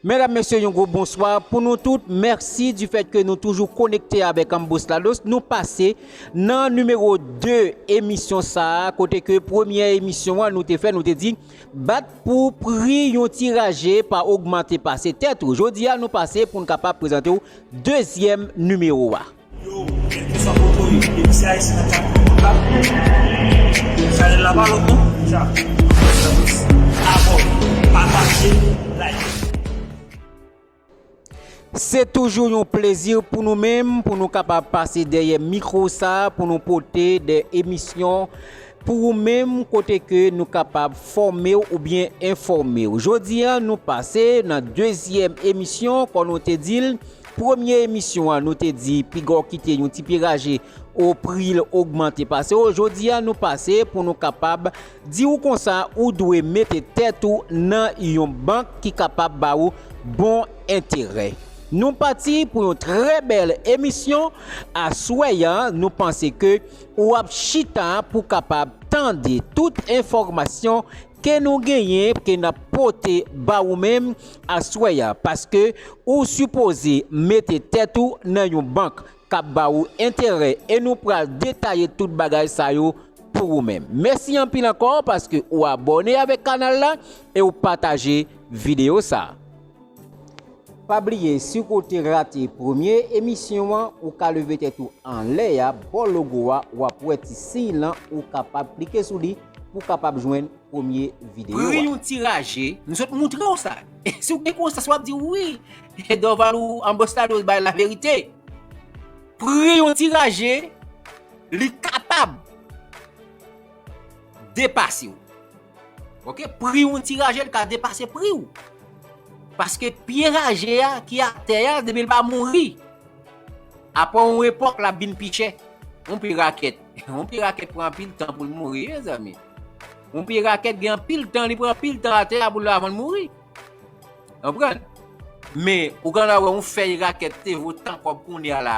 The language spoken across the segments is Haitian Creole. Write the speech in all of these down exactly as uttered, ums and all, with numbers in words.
Medam, mesye, yon gwo bonswa pou nou tout. Mèsi di fèt ke nou toujou konekte avèk Ambos Lados. Nou pase nan nimewo de emisyon sa a, kote ke premyè emisyon an nou te fè, nou te di, bat pou pri yon ti raje pa ogmante pase tèt ou. Jodi a, nou pase pou n kapab prezante w dezyèm nimewo a. Yo, kèlkeswa kote w ye, depi se Ayisyen nan ka kontak, chanèl la pa lòt non, deja. Abòne, pataje, like. Se toujou yon plezi pou nou menm, pou nou kapab pase dèyè mikwo sa, pou nou pote de emisyon pou ou menm, kote ke nou kapab fòme w oubyen enfòme w. Jodi a, nou pase nan dezyèm emisyon, kon nou te di l, premye emisyon an, nou te di piga w kite yon ti pye raje o pri l ogmante pase w. Jodi a, nou pase pou nou kapab di w konsa ou dwe mete tèt ou nan yon bank ki kapab ba ou bon enterè. Nou pati pou yon trè bèl emisyon. Aswè a, nou panse ke w ap chita pou kapab tande tout enfòmasyon ke nou genyen, ke n ap pote ba ou menm aswè a, paske ou sipoze mete tèt ou nan yon bank k ap ba ou enterè, e nou pral detaye tout bagay sa yo pou ou menm. Mèsi anpil ankò paske ou abòne avèk kanal la e ou pataje videyo sa. Pa bliye, si w te rate premye emisyon an, ou ka leve tèt ou anlè a, bò logo a, w ap wè ti siy lan, ou kapab klike sou li pou w kapab jwenn premye videyo a. Pri yon ti raje, m sot moutre w sa. Si w gen konsyans, w ap di, wi, Dorval ou Ambos Lados bay laverite. Pri yon ti raje, li kapab depase w. Oke, pri yon ti raje, li ka depase pri w. Paske pye raje a ki atè a, depi l pa mouri, apre yon epòk, l ap vin pi chè. Yon pye rakèt. Yon pye rakèt pran anpil tan pou l mouri, wi, mezanmi. Yon pye rakèt gen anpil tan, li pran anpil tan atè a pou l avan l mouri. Konprann? Men, ou genlè wè yon fèy rakèt te vo tan kòb kounye a la.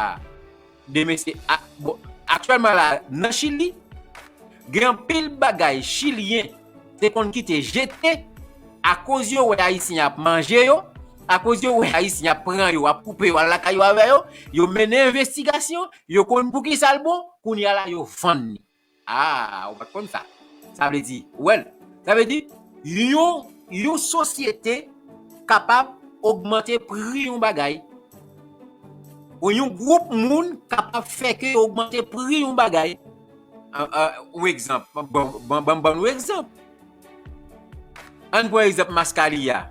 De mesye, a, bon, aktyèlman la, nan Chili, gen anpil bagay Chilyen te konn kite jete, akoz yo wè Ayisyen ap manje yo, akoz yo wè Ayisyen ap pran yo, ap koupe yo, al lakay yo avè yo, yo mennen envestigasyon, yo konn poukisa l bon, kounye a la, yo vann li. A, ou pa t konn sa. Sa vle di, ou wè l. Sa vle di, yon, yon sosyete kapab ogmante pri yon bagay. Ou yon gwoup moun kapab fè ke yo ogmante pri yon bagay. A, a, yon egzanp. Ban, ban, ban, ban nou egzanp. Ann pran egzanp maskaliya.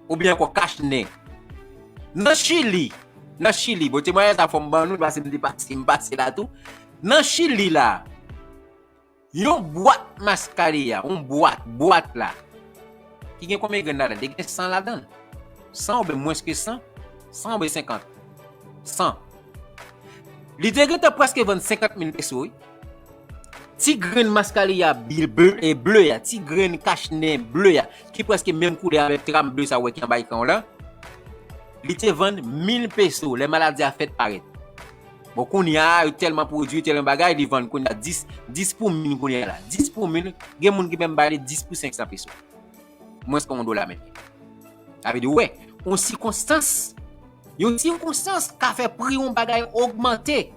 Oubyen ankò kach nen. Nan Chili, nan Chili, bon, temwayaj la fò m ban nou, paske m te pase, m pase la tou. Nan Chili la, yon bwat maskaliya, yon bwat, bwat la, ki gen konbyen grenn ladan l? Te gen san ladan l. San oubyen mwens ke san? San oubyen senkant? San. Li te gentan prèske vann senkant mil peso, wi. Ti grenn maskaliya ble, e ble a, ti grenn kach nen ble a, ki prèske menm koulè avèk tram ble sa w wè ki anba ekran w lan, li te vann mil peso lè maladi a fèk parèt. Bon, kounye a, yo tèlman pwodui, tèlman bagay, li vann kounye a dis, dis pou mil kounye a la. Dis pou mil, gen moun ki menm ba li dis pou senk san peso. Mwens ke yon dola ameriken. Sa vle di, ou wè, yon sikonstans, yon sikonstans ka fè pri yon bagay ogmante.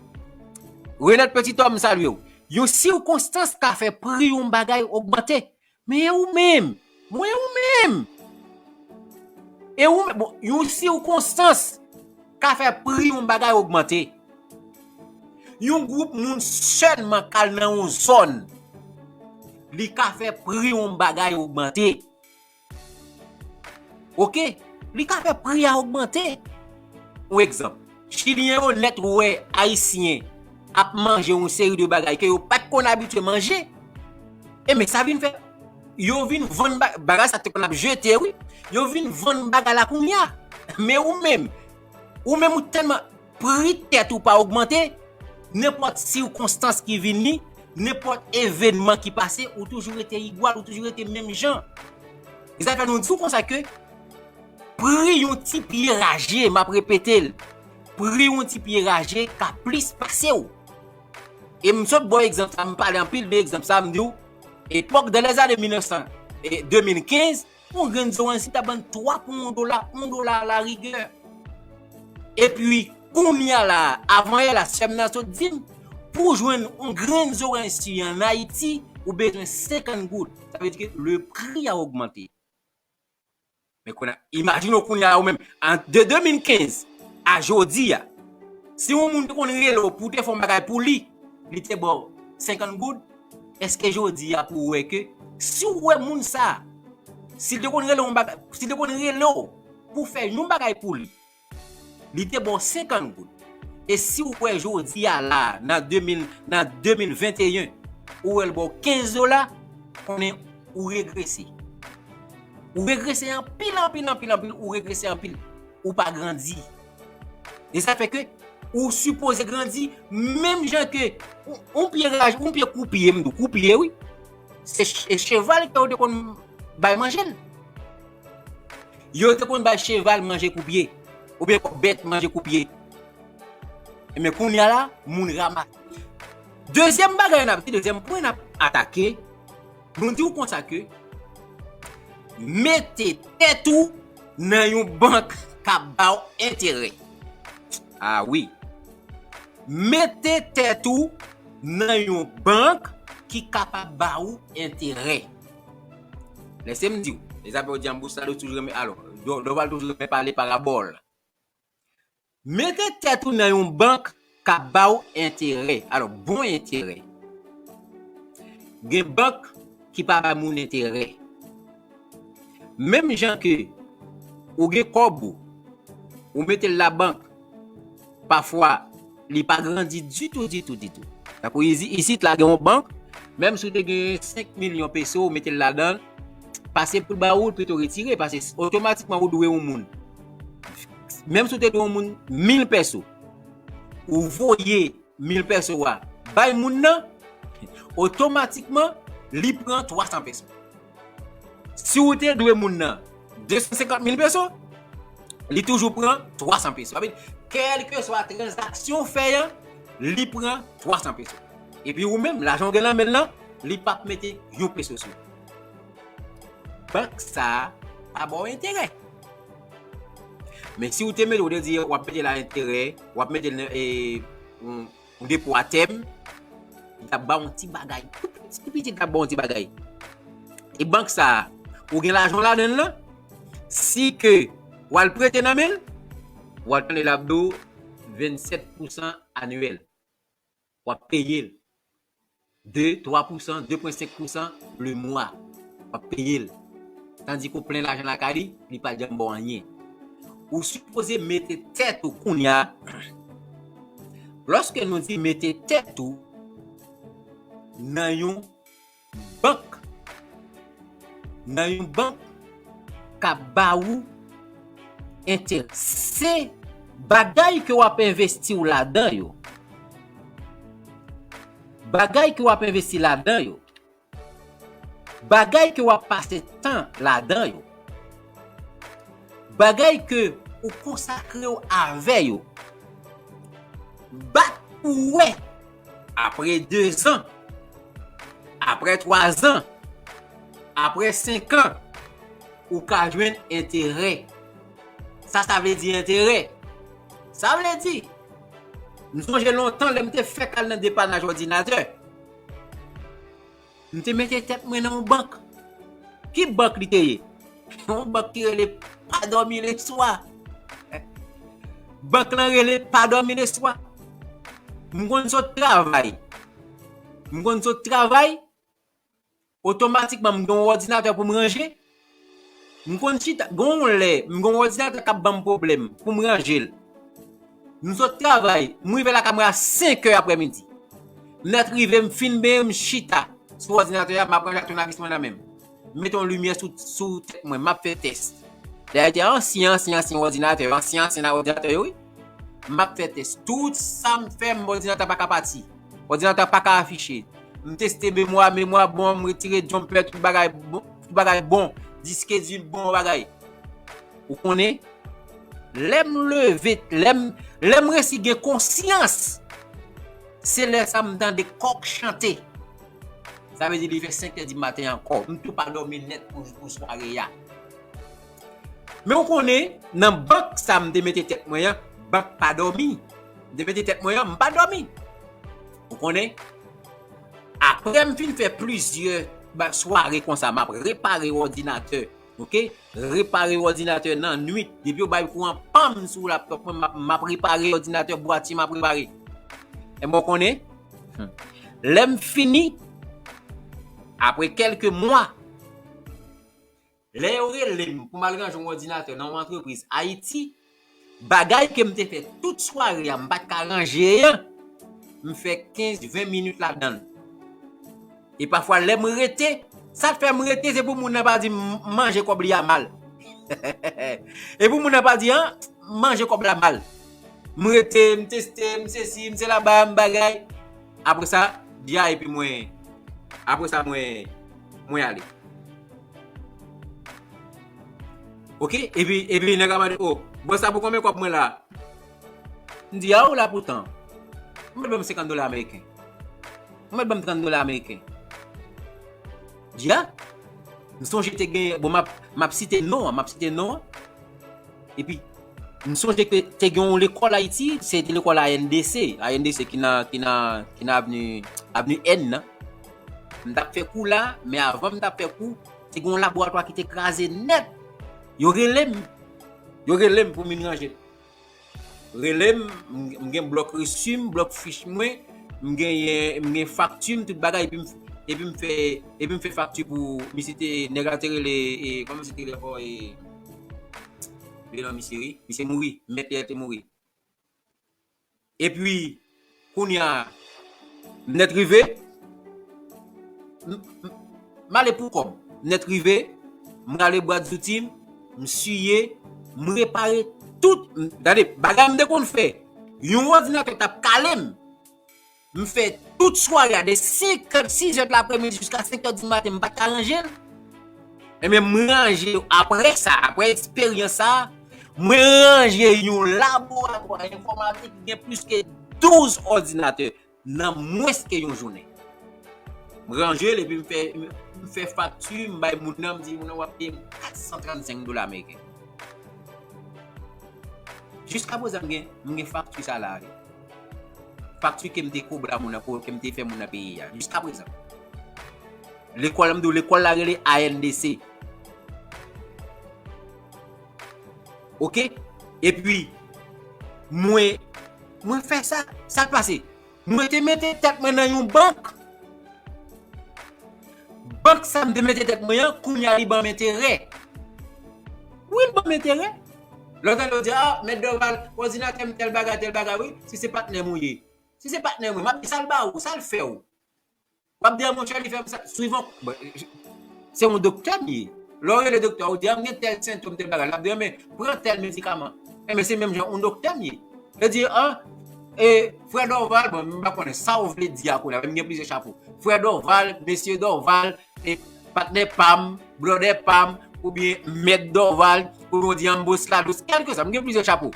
Renat Petit Homme, m salye w. Yon sikonstans ka fè pri yon bagay ogmante. Men e ou menm? Mwen e ou menm? E ou menm? Bon, yon sikonstans ka fè pri yon bagay ogmante. Yon gwoup moun sèlman k al nan yon zòn, li ka fè pri yon bagay ogmante. Oke? Li ka fè pri a ogmante. Yon egzanp, Chilyen yo lè t wè Ayisyen ap manje yon seri de bagay ke yo pa t konn abitye manje, e men sa vin fè yo vin vann ba-, bagay sa te konn ap jete, wi. Yo vin vann bagay la kounye a. Men ou menm, ou menm ou tèlman pri tèt ou pa ogmante, nenpòt sikonstans ki vini, nenpòt evènman ki pase, ou toujou rete igwal, ou toujou rete menm jan. E sa fè nou di w konsa ke pri yon ti pye raje, m ap repete l, pri yon ti pye raje ka plis pase w. E m sot ba w egzanp sa, m pale anpil de egzanp sa, m di w, epòk, dans les années mil nèf san, e de mil kenz, yon grenn zoranj si ta vann twa pou yon dola, yon dola a la rigè. Epi, kounye a la, avan yè la, sè m nan sot di m, pou jwenn yon grenn zoranj si an Ayiti, ou bezwen senkant goud. Sa vle di ke le prix a augmenté. Men kounye a, imajine w kounye a ou menm, an, de de mil kenz a jodi a, si yon moun te konn rele w pou w te fè yon bagay pou li, li te ba w senkant goud, èske jodi a pou w wè ke, si w wè moun sa, si l te konn rele w yon bagay, si l te konn rele w pou w fè yon bagay pou li, li te ba w senkant goud. E si w wè jodi a la, nan de mil, nan de mil venteyen, ou wè l ba w kenz dola, konnen ou regrese. Ou regrese anpil, anpil, anpil, anpil, ou regrese anpil. Ou pa grandi. E sa fè ke ou sipoze grandi menm jan ke yon, yon pye raj, yon pye koupye, m di w, koupye, wi. Se ch-, e cheval ke yo te konn bay manje l. Yo te konn bay cheval manje koupye, oubyen kòk bèt manje koupye. Ebyen, kounye a la, moun ramase. Dezyèm bagay n ap di, dezyèm pwen n ap atake, nou di w konsa ke mete tèt ou nan yon bank k ap ba w enterè. A wi. Mete tèt ou nan yon bank ki kapab ba ou enterè. Lèse m di w, e sa fè w di an bous la, yo toujou renmen, alò, yo, yo pral toujou renmen pale parabòl. Mete tèt ou nan yon bank k ap ba w enterè. Alò, bon enterè. Gen bank ki pa bay moun enterè. Menm jan ke ou gen kòb ou, ou mete l labank, pafwa, li pa grandi ditou, ditou, ditou. Tankou izi-, isit la gen yon bank, menm si w te gen senk milyon peso, ou mete l ladan l, pase pou l ba ou, l pito retire, paske otomatikman ou dwe yon moun. Menm si w te dwe yon moun mil peso, ou voye mil peso a bay moun nan, otomatikman, li pran twa san peso. Si w te dwe moun nan de san senkant mil peso, li toujou pran twa san peso. Sa vle di, kèlkeswa tranzaksyon w fè an, li pran twa san peso. Epi ou menm, lajan w gen nan men l lan, li p ap mete yon peso sou ou. Bank sa a pa ba w enterè. Men si w te mete, w te di w ap mete la enterè, w ap mete l nan, e, yon, yon depo a tèm, li t ap ba w yon ti bagay, tou piti, tou piti, li t ap ba w yon ti bagay. E bank sa a, ou gen lajan w ladan l lan, si ke w al prete nan men l, w al tande l ap di w vennsèt pousan anyèl. W ap peye l. De, twa pousan, de pwen senk pousan le mwa. W ap peye l. Tandike w plen lajan lakay li, li pa janm ba w anyen. Ou sipoze mete tèt ou kounye a. Lòske nou di mete tèt ou nan yon bank, nan yon bank k ap ba ou enterè. Se bagay ke w ap envesti w ladan yo. Bagay ke w ap envesti ladan yo. Bagay ke w ap pase tan ladan yo. Bagay ke ou konsakre w avè yo. Bat pou w wè, apre de zan, apre twa zan, apre senk an, ou ka jwenn enterè. Sa, sa vle di enterè. Sa vle di, m sonje lontan lè m te fèk al nan depanaj òdinatè. M te mete tèt mwen nan yon bank. Ki bank li te ye? Yon bank ki rele Pa Dòmi Leswa. Bank lan rele Pa Dòmi Leswa. M konn sot travay. M konn sot travay, otomatikman m gen yon òdinatè pou m ranje. M konn chita, gen yon lè, m gen yon òdinatè k ap ban m pwoblèm pou m ranje l. M sot travay, m rive lakay mwen a senk è aprèmidi. M nèt rive, m fin benyen, m chita sou òdinatè a, m ap ranje ak tounavis mwen nan men m. M mete yon limyè sou, sou tèt mwen, m ap fè tès. Dayè, te ansyen, ansyen, ansyen òdinatè, ansyen, ansyen òdinatè yo, wi. M ap fè tès. Tout sa m fè, m òdinatè pa ka pati. Òdinatè pa ka afiche. M teste memwa, memwa bon, m retire jumper, tout bagay bon, tout bagay bon. Diske di bon bagay. Ou konnen, lè m leve, lè m, lè m resi gen konsyans, se lè sa m tande kòk chante. Sa vle di li fè senk è di maten ankò. M tou pa dòmi nèt pou, pou sware a. Men w konnen, nan bank sa m te mete tèt mwen an, bank pa dòmi. M te mete tèt mwen an, m pa dòmi. Ou konnen? Apre m fin fè plizyè ba-, sware konsa, m ap repare òdinatè, oke? Repare òdinatè nan nwit. Depi yo bay kouran, panm, sou laptòp mwen, m ap, m ap repare òdinatè, bwati, m ap repare. Ebyen, w konnen? Hmm. Lè m fini, apre kèlke mwa, lè yo rele m pou m al ranje yon òdinatè nan yon antrepriz Ayiti, bagay ke m te fè tout sware a, m pa t ka ranje an, m fè kenz, ven minit ladan l. E pafwa, lè m rete, sa k fè m rete, se pou moun nan pa di m manje kòb li a mal. E pou moun nan pa di, an, manje kòb la mal. M rete, m teste, m sesi, m sela, ba m bagay. Apre sa, di a, epi mwen, apre sa, mwen, mwen ale. Oke? Epi, epi nèg la mande, o, bòs la, pou konbyen kòb mwen la? M di, a, ou la poutan. Ou mèt ban m senkant dola ameriken. Ou mèt ban m trant dola ameriken. Di a, m sonje te gen, bon, m ap, m ap site non an, m ap site non an. Epi, m sonje ke te gen yon lekòl Ayiti, se te lekòl A N D C, A N D C ki nan, ki nan, ki nan avni, avni N nan. M t ap fè kou la, men avan m t ap fè kou, te gen yon laboratwa ki te kraze nèt. Yo rele m. Yo rele m pou m vin ranje l. Rele m, m, m gen blòk resi m, blòk fich mwen, m genyen, m gen fakti m, tout bagay, epi m, epi m fè, epi m fè fakti pou misye te, nèg la te rele, e, kòman misye te rele ankò, e, bliye non misye, wi, misye mouri, mèt Pierre te mouri. Epi, kounye a, m nèt rive, m, m, m ale pou kòb. M nèt rive, m rale bwat zouti m, m siye, m repare tout, m, gade, bagay m te konn fè. Yon òdinatè t ap kale m. M fè tout sware a, de senk, sizè de lapremidi jiska senk è di maten, m pa t ka ranje l. Ebyen, m ranje l apre sa, apre eksperyans sa, mwen ranje yon laboratwa enfòmatik ki gen plis ke douz òdinatè nan mwens ke yon jounen. M ranje l epi m fè, m fè fakti, m bay moun nan, m di moun nan w ap peye m kat san trannsenk dola ameriken. Jiska prezan m gen, m gen fakti sa la wi. Fakti ke m te kobre a moun nan, ke m te fè moun nan peye a. Jiska prezan. Lekòl, m di w, lekòl la rele A N D C. Oke? Epi, mwen, mwen fè sa, sa k pase? Mwen te mete tèt mwen nan yon bank. Bank sa m te mete tèt mwen an, kounye a li ban m enterè. Wi, li ban m enterè. Lè w tande yo di, a, Mèt Dorval, òdinatè m tèl bagay, tèl bagay, wi, si se patnè m ou ye. Si se patnè mwen, m ap di sa l ba ou, sa l fè w. W ap di, a, monchè, li fè m sa, swivan, bon, se yon doktè m ye. Lè w rele doktè, ou di, a, m gen tèl sentòm, tèl bagay, l ap di, a, men, pran tèl medikaman. Enben, se menm jan, yon doktè m ye. Li di, a, e, frè Dorval, bon, m pa konnen sa w vle di a kounye a, men m gen plizyè chapo. Frè Dorval, mesye Dorval, e, patnè pa m, brother pa m, oubyen mèt Dorval, oubyen w di Ambos Lados, kèlkeswa, m gen plizyè chapo.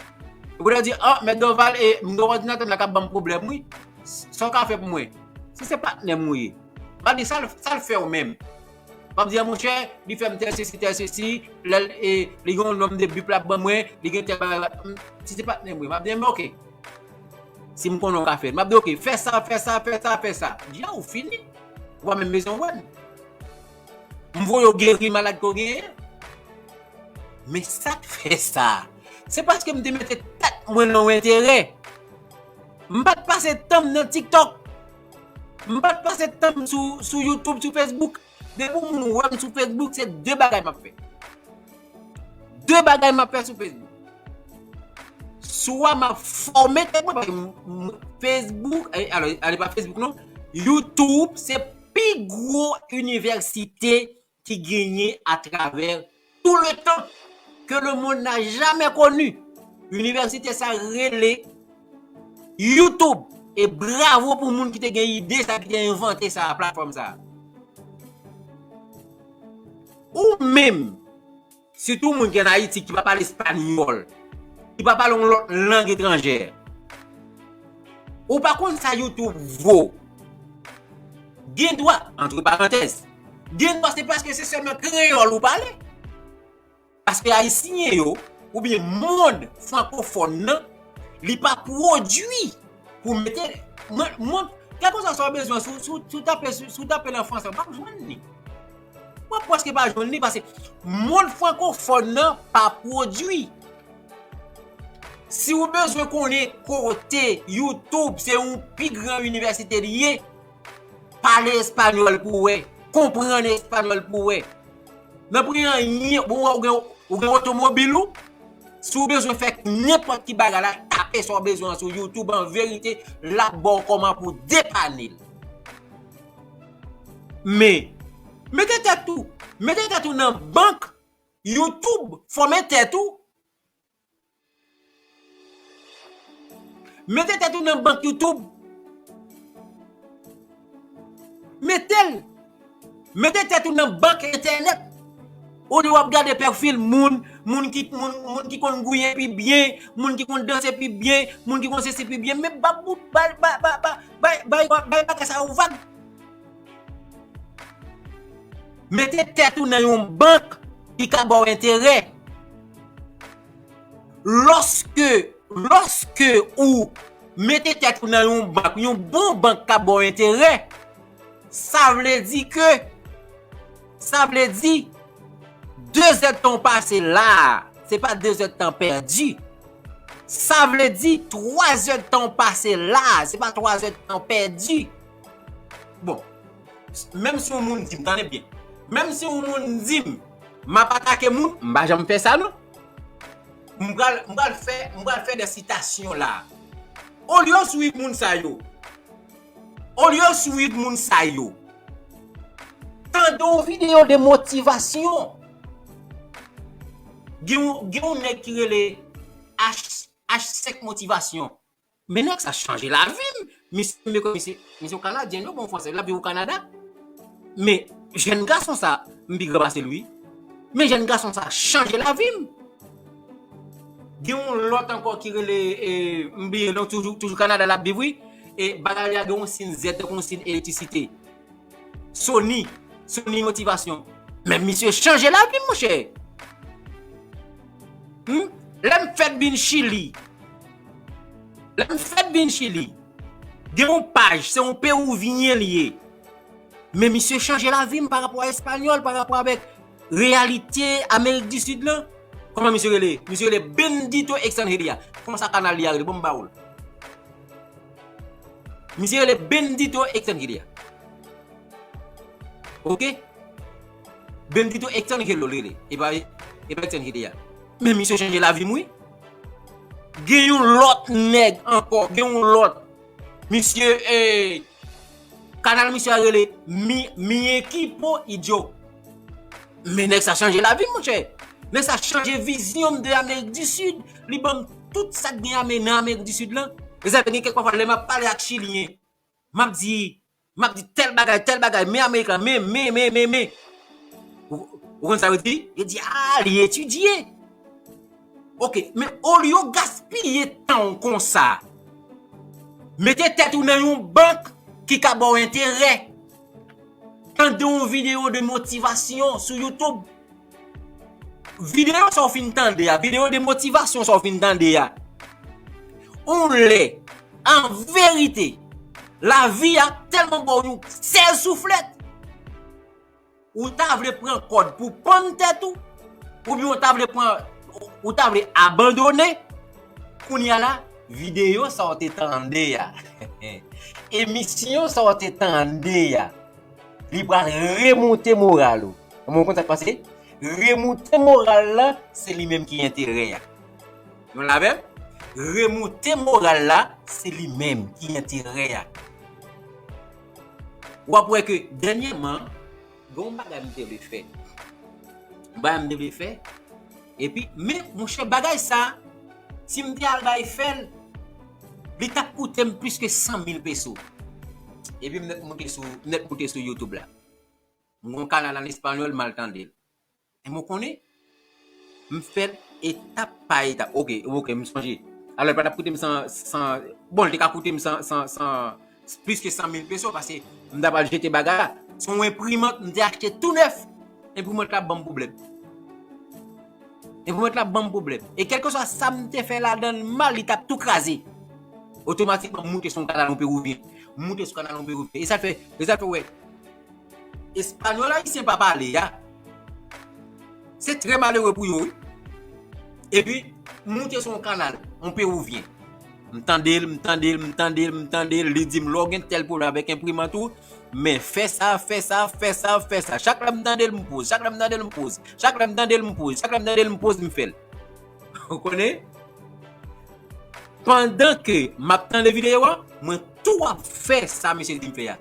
Ou pote di, a, mèt Dorval, e, m gen òdinatè m la k ap ban m pwoblèm, wi. Sa w ka fè pou mwen? Si se patnè m ou ye, m ap di sa l, sa l fè w menm. M ap di, a, monchè, li fè m tèl sesi, tèl sesi, lè l, e, li gen yon nonm de bip l ap ban mwen, li gen tèl bagay, m, si se patnè m ou ye, m ap di, enben, oke. Si m konnen w ka fè l, m ap di, oke, fè sa, fè sa, fè sa, fè sa. Di a, ou fini. Ou pa menm bezwen wè m. M voye w geri malad ke w genyen. Men sa k fè sa, se paske m te mete tèt mwen nan yon enterè. M pa t pase tan m nan TikTok. M pa t pase tan m sou, sou YouTube, sou Facebook. Depi yon moun wè m sou Facebook, se de bagay m ap fè. De bagay m ap fè sou Facebook. Swa m ap fòme tèt mwen, paske m, m, Facebook, e, alò, ale pa Facebook non, YouTube, se pi gwo inivèsite ki genyen atravè tout le temps que le monde n'a jamais connu. Inivèsite sa rele YouTube. E bravo pou moun ki te gen ide sa, ki te envante sa, platfòm sa. Ou menm, sitou moun ki ann Ayiti, ki pa pale espanyòl, ki pa pale yon lòt lang etranjè, ou pa konn sa YouTube vo. Gen dwa, antre parantèz, gen dwa se paske se sèlman kreyòl ou pale. Paske Ayisyen yo, oubyen mond frankofòn nan, li pa pwodui pou mete. Mwen, mwen, kèlkeswa sa w bezwen, si w, si w, si w tape, si w tape l an fransè, w p ap jwenn li. W ap prèske pa jwenn li, paske mond frankofòn nan pa pwodui. Si w bezwen konnen kote YouTube se yon pi gran inivèsite li ye, pale espanyòl pou w wè, konprann espanyòl pou w wè. Nan pri anyen, bon, ou gen, ou gen otomobil ou, si w bezwen fè nenpòt ki bagay la, tape sa w bezwen an sou YouTube, an verite, l ap ba w kòman pou depanne l. Men, mete tèt ou, mete tèt ou nan bank YouTube, fòme tèt ou. Mete tèt ou nan bank YouTube. Mete l. Mete tèt ou nan bank entènèt. Olye w ap gade pwofil moun, moun ki, moun, moun ki konn gouye pi byen, moun ki konn danse pi byen, moun ki konn sesi pi byen. Men ba bout, bay, bay, bay bagay sa yo vag. Mete tèt ou nan yon bank ki ka ba w enterè. Lòske, lòske ou mete tèt ou nan yon bank, yon bon bank k ap ba w enterè, sa vle di ke, sa vle di, de zèdtan w pase la a, se pa de zèdtan pèdi. Sa vle di, twa zèdtan w pase la a, se pa twa zèdtan pèdi. Bon, menm si yon moun di m, tande byen, menm si yon moun di m, m ap atake moun, m pa janm fè sa non. M pral, m pral fè, m pral fè de sitasyon la. Olye w swiv moun sa yo, olye w swiv moun sa yo, tande yon videyo de motivasyon. Gen yon, gen yon nèg ki rele H, H senk Motivasyon. Men nèg sa chanje lavi m. Misye, misye, misye yon Kanadyen, non, bon fransè, l ap viv o Kanada. Men jèn gason sa, m pi gran pase l wi. Men jèn gason sa chanje lavi m. Gen yon lòt ankò ki rele, e, m bliye non, toujou, toujou Kanada l ap viv wi. E bagay la gen yon siy Z, tankou yon siy elektrisite. Sony, Sony Motivasyon. Men misye chanje lavi m, monchè. Hmm? Lè m fèt vin Chili. Lè m fèt vin Chili. Gen yon paj, se yon Pewouvyen li ye. Men misye chanje lavi m pa rapò a espanyòl, pa rapò avèk reyalite Amerik di Sid lan. Kòman misye rele? Misye rele Bendito Extranjeria. Kòman sa kanal li a rele? Bon, m ba ou l. Misye rele Bendito Extranjeria. Ok? Bendito Extranjero li rele. E pa, e pa Extranjeria. Men misye chanje lavi m, wi. Gen yon lòt nèg ankò, gen yon lòt. Misye, eh, kanal misye a rele Mi, Mi Equipo y Yo. Men nèg sa chanje lavi m, monchè. Nèg sa chanje vizyon m de Amerik di Sid. Li ban m tout sa k gen ame nan Amerik di Sid lan. E sa fè gen kèk pafwa lè m ap pale ak Chilyen, m ap di, m ap di tèl bagay, tèl bagay, men Amerik la, men, men, men, men, men. Ou, ou konn sa yo di? Yo di, a, li etidye. Ok, men olye w gaspiye tan w konsa, mete tèt ou nan yon bank ki ka ba w enterè. Tande yon videyo de motivasyon sou YouTube. Videyo sa w fin tande a, videyo de motivasyon sa w fin tande a. Yon lè, an verite, lavi a tèlman ba w yon sèl souflèt, ou ta vle pran kòd pou pann tèt ou, oubyen ou ta vle pran, ou ta vle abandone. Kounye a la, videyo sa w te tande a, emisyon sa w te tande a, li pral remonte moral ou. Ou konn sa k pase? Remonte moral la, se li menm ki enterè a. Nou la avè m? Remonte moral la, se li menm ki enterè a. W ap wè ke dènyèman, gen yon bagay m te vle fè. Yon bagay m te vle fè. Epi, men, monchè, bagay sa, si m te al bay fè l, li t ap koute m plis ke san mil peso. Epi m nèt moute sou, m nèt moute sou YouTube la. M gon kanal an espanyòl, m al tande l. E mwen konnen, m fè l etap pa etap. Ok, ok, m sonje. Alò, li pa t ap koute m san, san, bon, li te ka koute m san, san, san, plis ke san mil peso, paske m ta pral jete bagay la. Se yon enprimant, m te achte tou nèf. Enprimant la ban m pwoblèm. Enprimant la ban m pwoblèm. E kèlkeswa sa m te fè ladan l mal, li t ap tou kraze. Otomatikman, m moute sou yon kanal yon pewouvyen. M moute sou kanal yon pewouvyen. E sa fè, e sa fè, wè. Espanyòl ayisyen pa pale a. Se trè malere pou yo, wi. Epi, m moute sou yon kanal, yon pewouvyen. M tande l, m tande l, m tande l, m tande l, li di m, lè w gen tèl pwoblèm avèk enprimant ou, men fè sa, fè sa, fè sa, fè sa. Chak lè m tande l, m poze. Chak lè m tande l, m poze. Chak lè m tande l, m poze. Chak lè m tande l, m poze, m fè l. Ou konnen? Pandan ke m ap tande videyo a, mwen tou ap fè sa misye di m fè a.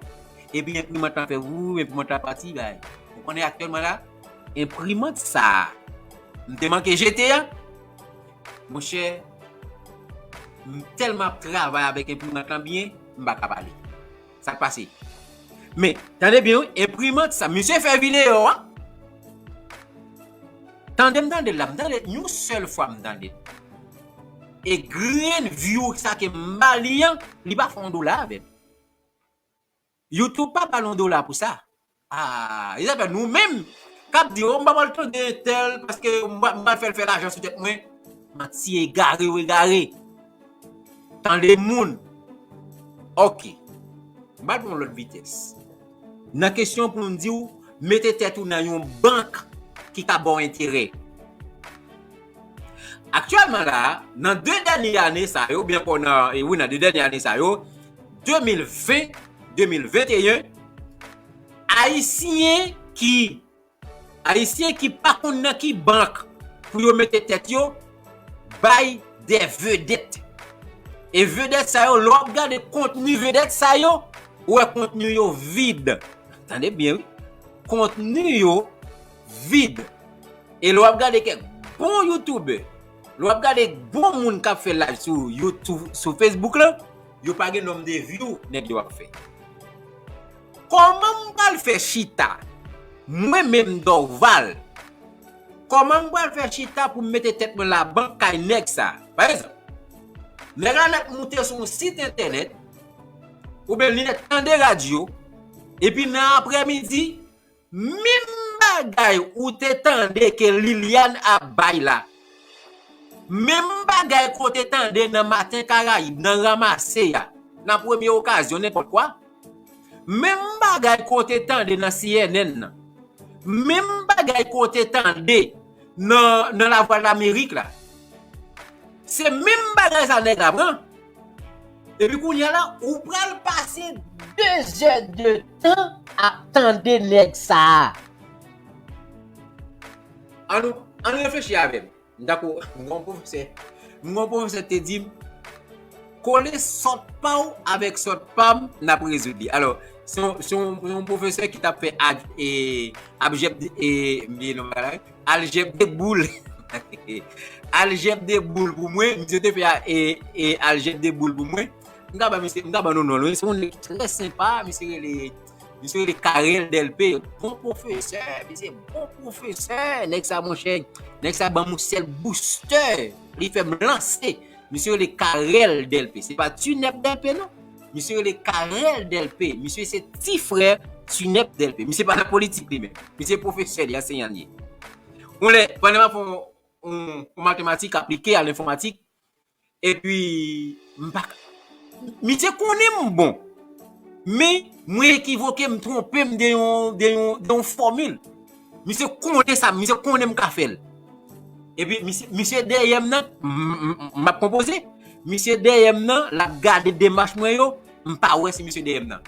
Epi enprimant lan fè wou, enprimant la pati, bay. Ou konnen aktyèlman la, enprimant sa a, m te manke jete a, monchè, m tèlman ap travay avèk enprimant lan byen, m pa ka pale. Sa k pase? Men, tande byen, wi, enprimant sa, misye fè videyo a. Tande m tande l la, m tande l, yon sèl fwa m tande l. E grenn view sa ke m ba li an, li pa fè yon dola avè m. YouTube pa ba l yon dola pou sa. Ah, Isabel, nou menm, k ap di, oh, m pa pral tande entèl, paske m pa, m pral fè l fè lajan sou tèt mwen. Manti egare w egare. Tande moun. Ok. M pral pran yon lòt vitès. Nan kesyon pou m di w, mete tèt ou nan yon bank ki ka ba w enterè. Aktyèlman la, nan de dènye ane sa yo, oubyen ankò nan, e wi, nan de dènye ane sa yo, de mil ven, de mil venteyen, Ayisyen ki, Ayisyen ki pa konn nan ki bank pou yo mete tèt yo, bay de vedèt. E vedèt sa yo, lè w ap gade kontni vedèt sa yo, ou wè kontni yo vid. Tande byen, wi. Kontni yo vid. E lè w ap gade kèk bon youtubè, lè w ap gade bon moun k ap fè live sou YouTube, sou Facebook la, yo pa gen nonm de view nèg yo ap fè. Kòman m pral fè chita, mwen menm Dorval, kòman m pral fè chita pou m mete tèt mwen labank kay nèg sa? Pa egzanp, nèg la nèk moute sou yon sit entènèt, oubyen li nèk tande radyo, epi nan aprèmidi, menm bagay ou te tande ke Liliane ap bay la, menm bagay ke w te tande nan Maten Karayib, nan Ranmase a, nan Premye Okazyon, nenpòt kwa, menm bagay ke w te tande nan C N N nan, menm bagay ke w te tande nan, nan Lavwadlamerik la, se menm bagay sa nèg la pran. Epi kounye a la, ou pral pase de zè de tan ap tande nèg sa a. Ann nou, ann reflechi avè m. M tako, m gon pwofesè, m gon pwofesè te di m, kole sòt pa w avèk sòt pa m, n ap rezoud li. Alò, se yon, se yon, se yon pwofesè ki t ap fè ad, e, abjèb, e, m bliye non bagay la, aljèb de boul. Aljèb de boul pou mwen, misye te fè a, e, e, aljèb de boul pou mwen. M ka ba misye, m ka ba nou non l, wi. Se yon nèg ki trè senpa, misye rele, misye rele Carel Delpé, bon pwofesè, misye bon pwofesè, nèg sa monchè, nèg sa ban m yon sèl boustè, li fè m lanse. Misye rele Carel Delpé, se pa Tinèp Delpé non. Misye rele Carel Delpé, misye se ti frè Tinèp Delpé. Misye pa nan politik li menm. Misye pwofesè, li ansenyan li ye. Yon lè, pandan m ap fè yon, yon, yon matematik aplike a lenfòmatik, epi m pa, misye konnen m bon. Men, mwen ekivoke, m twonpe m de yon, de yon, de yon fòmil. Misye konnen sa, misye konnen m ka fè l. Epi misye, misye dèyè m nan, m, m, m, m ap konpoze. Misye dèyè m nan, l ap gade demach mwen yo, m pa wè si misye dèyè m nan.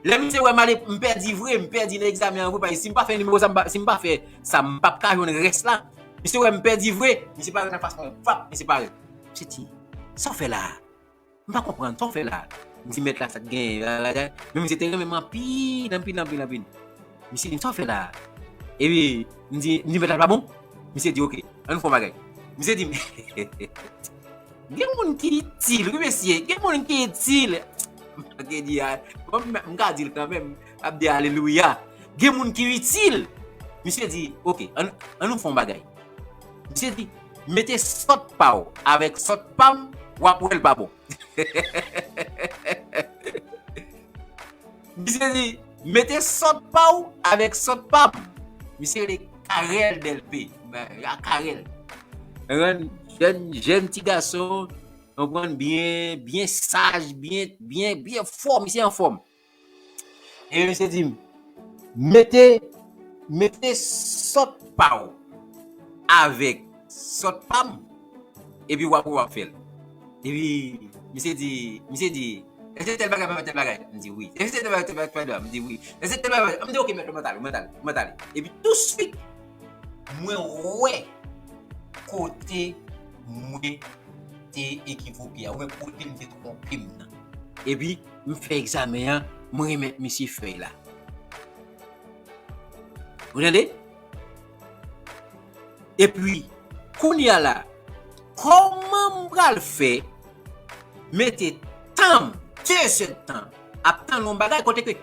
Lè misye wè m ale, m pèdi vre, m pèdi nan egzamen an vre, paske si m pa fè nimewo sa, m pa, si m pa fè sa, m p ap ka jwenn rès la. Misye wè m pèdi vre, misye parèt anfas mwen, vap, misye parèt. Misye di, sa w fè la a? M pa konprann, sa w fè la a? M di, mèt la, sa k genyen la, la, la. Men misye te renmen m anpil, anpil, anpil, anpil. Misye di m, sa w fè la a? Epi, m di, m di, mèt la pa bon? Misye di, oke, ann fè yon bagay. Misye di m, gen moun ki itil, wi, mesye, gen moun ki itil. M pa gen di a, bon, m, m ka di l kanmenm, m ap di alelouya. Gen moun ki itil. Misye di, oke, ann, ann nou fè yon bagay. Misye di, mete sòt pa w avèk sòt pa m, w ap wè l pa bon. Misye di, mete sòt pa w avèk sòt pa m. Misye rele Carel Delpé. Ben, a Carel. Rann jèn, jèn ti gason, konprann, byen, byen saj, byen, byen, byen fò, misye anfòm. E misye di m, mete, mete sòt pa w avèk sòt pa m, epi w ap, w ap fè l. Epi, misye di, misye di, èske tèl bagay pa fè tèl bagay? M di wi. Èske tèl bagay, tèl bagay pa fè tèl bagay? M di wi. Èske tèl bagay, m di, oke, mèt, mwen t ale, mwen t ale, mwen t ale. Epi, touswit, mwen wè kote mwen te ekivoke a, oubyen kote m te twonpe m nan. Epi, m fè egzamen an, mwen remèt misye fèy la. Ou tande? Epi, kounye a la, kòman m pral fè mete tan m, de zèdtan, ap tann yon bagay kote ke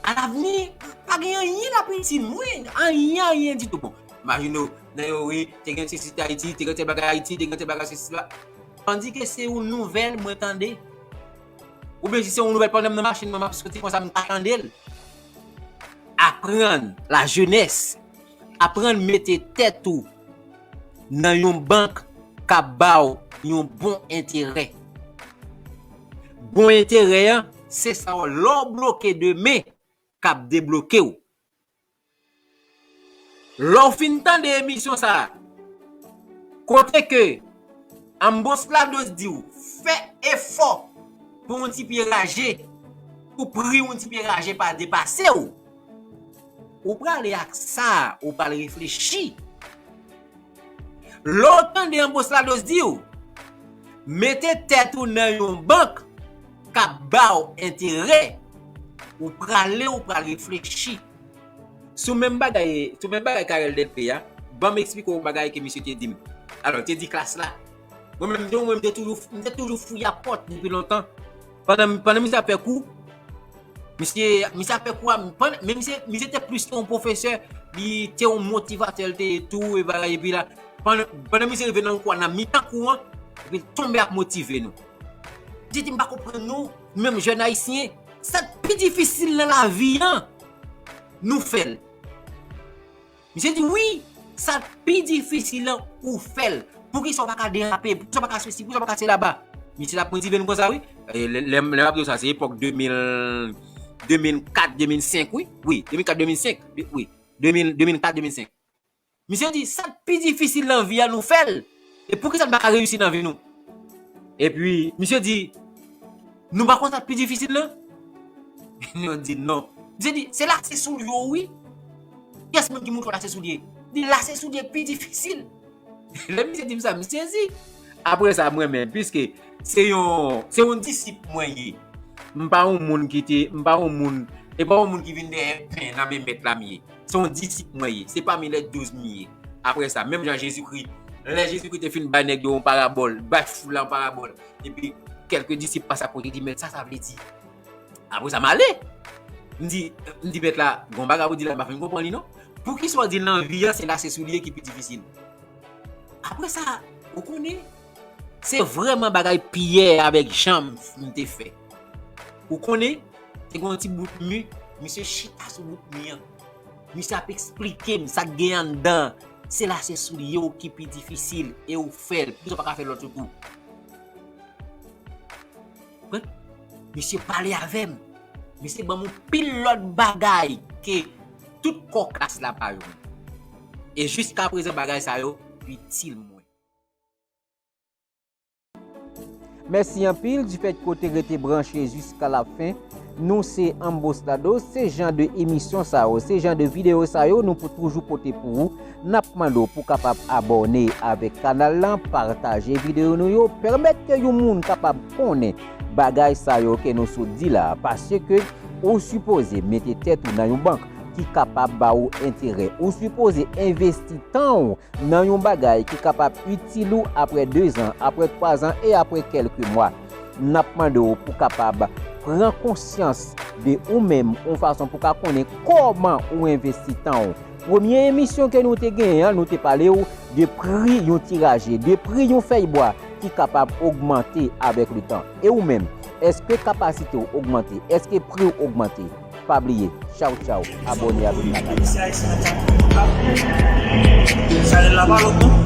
alavni, pa gen anyen l ap itil mwen, anyen, anyen ditou. Bon, imajine w, nan yo, wi, te gen sesite Ayiti, te gen tèl bagay Ayiti, te gen tèl bagay sesi la. Tandike se yon nouvèl mwen tande. Oubyen si se yon nouvèl pandan m nan machin mwen, m ap soti konsa, m ka tande l. Aprann, lajenès, aprann mete tèt ou nan yon bank k ap ba w yon bon enterè. Bon enterè an, se sa w, lè w bloke demen, k ap debloke w. Lè w fin tande emisyon sa a, kote ke Ambos Lados di w, fè efò pou yon ti pye raje, pou pri yon ti pye raje pa depase w. Ou prale ak sa, ou pral reflechi. Lè w tande Ambos Lados di w, mete tèt ou nan yon bank k ap ba w enterè, ou prale, ou pral reflechi. Sou menm bagay, sou menm bagay Carel Delpé a, ban m eksplike w yon bagay ke misye te di m. Alò, te di klas la. Mwen menm, mwen, m te toujou, m te toujou fouye a pòt depi lontan. Pandan, pandan misye ap fè kou, misye, misye ap fè kou a, pandan, men misye, misye te plis ke yon pwofesè, li te yon motivatè, li te tou, e bagay, epi la, pandan, pandan misye rive nan yon kou a, nan mitan kou an, epi l tonbe ap motive nou. Misye di, m pa konprann nou, nou menm jèn ayisyen, sa k pi difisil nan lavi an, nou fè l. Misye di, wi, sa k pi difisil lan, ou fè l. Poukisa w pa ka derape? Poukisa w pa ka sesi? Poukisa w pa ka sela? Misye t ap motive nou konsa, wi. E, lè, lè, lè m ap di w sa, se epòk de mil, de mil kat, de mil senk, wi. Wi, de mil kat, de mil senk. Wi, de mil, de mil kat, de mil senk. Misye di, sa k pi difisil nan vi a, nou fè l. E poukisa n pa ka reyisi nan vi nou? Epi, misye di, nou pa konn sa k pi difisil lan? Nou di non. Misye di, se lase soulye w, wi. Kiyès moun ki montre w lase soulye? Di, lase soulye pi difisil. Lè misye di m sa, m sezi. Apre sa, mwen menm, piske se yon, se yon disip mwen ye. M pa yon moun ki te, m pa yon moun, e pa yon moun ki vin dèyè pen nan men mèt la m ye. Se yon disip mwen ye. Se pami lè douz m ye. Apre sa, menm jan Jezikri, lè Jezikri te fin bay nèg yo yon parabòl, bay foul la yon parabòl, epi kèlke disip pase akote, di, mèt, sa sa vle di? Apre sa, m ale. M di, m di, mèt la, gon bagay ou di la, m pa fin konprann li non. Poukisa w di nan vi a se lase soulye ki pi difisil? Apre sa, ou konnen, se vrèman bagay Pyè avèk Jan m te fè. Ou konnen, te gen yon ti bout mi, misye chita sou bout mi an. Misye ap eksplike m sa k gen anndan. Se lase soulye w ki pi difisil e ou fè l. Poukisa w pa ka fè lòt yo tou? Konprann? Misye pale avè m. Misye ban m yon pil lòt bagay ke tout kò klas la pa jwenn. E jiska prezan bagay sa yo itil mwen. Mèsi anpil difèt ke w te rete branche jiska lafen. Nou se Ambos Lados, se jan de emisyon sa yo, se jan de videyo sa yo nou pou toujou pote pou ou. N ap mande w pou kapab abòne avèk kanal lan, pataje videyo nou yo, pèmèt ke yon moun kapab konnen bagay sa yo ke nou sot di la, paske ou sipoze mete tèt ou nan yon bank ki kapab ba ou enterè. Ou sipoze envesti tan w nan yon bagay ki kapab itil ou apre dezan, apre twazan e apre kèlke mwa. N ap mande w pou kapab pran konsyans de ou menm, yon fason pou ka konnen kòman ou envesti tan w. Premye emisyon ke nou te genyen an, nou te pale w de pri yon ti raje, de pri yon fèy bwa ki kapab ogmante avèk letan. E ou menm, èske kapasite w ogmante? Èske pri w ogmante? Pa bliye, tchaw tchaw, abòne avèk kanal la. Chanèl la pa lòt non.